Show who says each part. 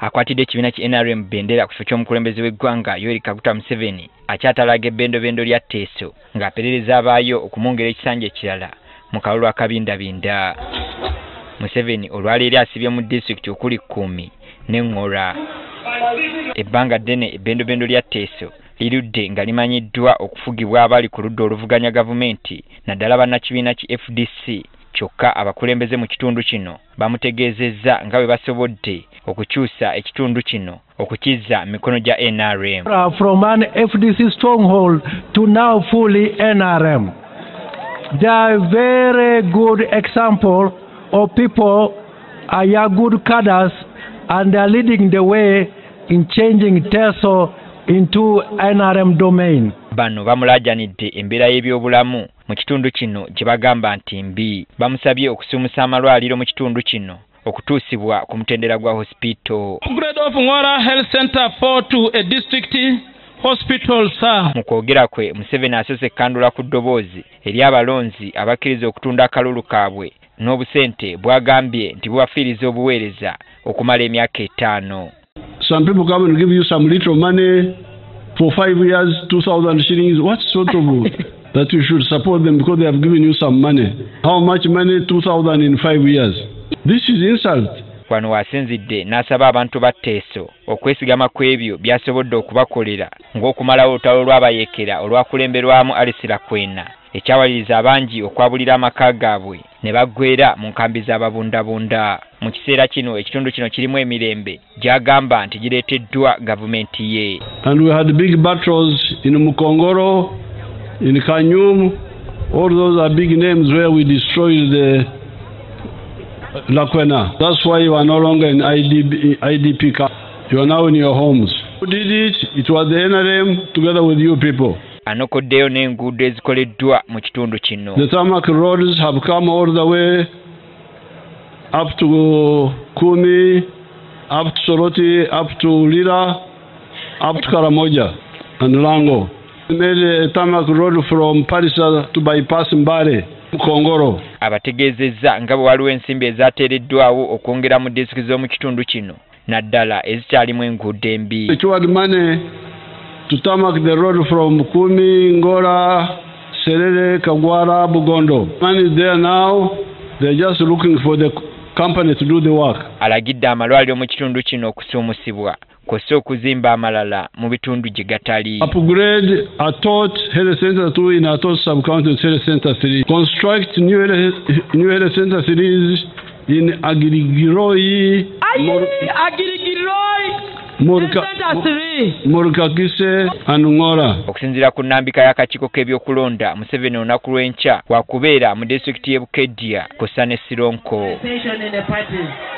Speaker 1: Akwatidde ekibiina ki NRM bendera ku kifo ky'omukulembeze w'eggwanga Yoweri Kaguta Museveni akyatalaaga ebbendobendo lya Teso ng'aperereza abaayo okumwongera ekisanja ekirala mu kalulu akabindabinda. Museveni olwaleero asibye mu disitulikiti okuli Kumi ne Ngora. Ebbanga ddene ebbendobendo lya Teso lirudde nga limanyiddwa okufugibwa abali ku ludda oluvuganya gavumenti naddala bannakibiina ki FDC. Kyokka abakulembeze mu kitundu kino bamutegeezezza nga bwe basobodde okukyusa ekitundu kino okukizza mikono gya NRM.
Speaker 2: From an FDC stronghold to now fully NRM. They are a very good example of people are good cadres and they are leading the way in changing Teso into NRM domain.
Speaker 1: Bano bamulaajanidde embeera y'ebyobulamu mu kitundu kino gye bagamba nti mbi. Bamusabye okusuumusa amalwaliro mu kitundu kino okutuusibwa ku mutendera gwa hospital.
Speaker 3: Upgrade of Ngora Health Center 4 to a district hospital, sir.
Speaker 1: Mu kwogera kwe Museveni asoose ekkandula ku ddoboozi eri abalonzi abakkiriza okutunda akalulu kaabwe n'obusente bw'agambye nti bubafiiriza obuweereza okumala emyaka 5.
Speaker 4: Some people come and give you some little money for 5 years, 2,000 shillings. What sort of that you should support them because they have given you some money? How much money? 2,000 in 5 years. This is insult.
Speaker 1: Wano wasinzidde n'asaba abantu ba Teso okwesigama ku ebyo by'asobodde okubakolera ng'okumalawo olutalo lw'abayeekera olwakulemberwamu Alice Lakwena ekyawaliriza abangi okwabulira amaka gaabwe ne baggwera mu nkambi z'ababundabunda. Mu kiseera kino ekitundu kino kirimu emirembe gy'agamba nti gireeteddwa gavumenti ye.
Speaker 4: And we had big battles in Mukongoro, in Kanyum. All those are big names where we destroyed the Lakwena. That's why you are no longer in IDP camp. You are now in your homes. Who did it? It was the NRM together with you people.
Speaker 1: Anokoddeyo n'enguudo ezikoleddwa mu kitundu kino.
Speaker 4: The tarmac roads have come all the way up to Kumi, up to Soroti, up to Lira, up to Karamoja and Lango. We made a tarmac road from Parisa to bypass Mbale, Kongoro.
Speaker 1: Abategeezezza nga bwe waliwo ensimbi ezaateereddwawo okwongera mu disitulikiti z'omu kitundu kino naddala ezikyalimu enguudo embi.
Speaker 4: Secured money to tarmac the road from Kumi, Ngora, Serere, Kagwara, Bugondo. Money is there now. They're just looking for the company to do the work.
Speaker 1: Alagidde amalwaliro mu kitundu kino okusuumusibwa kw'ossa okuzimba amalala mu bitundu gye gatali.
Speaker 4: Upgrade Atot Health Center 2 in Atot Sub-County Health Center 3. Construct new Health Center 3s in Agirigiroi, Murukakise and Ngora.
Speaker 1: Okusinziira ku nnambika y'akakiiko k'ebyokulonda, Museveni olunaku lw'enkya wakubeera mu disitulikiti y'e Bukedea kw'ossa ne Sironko.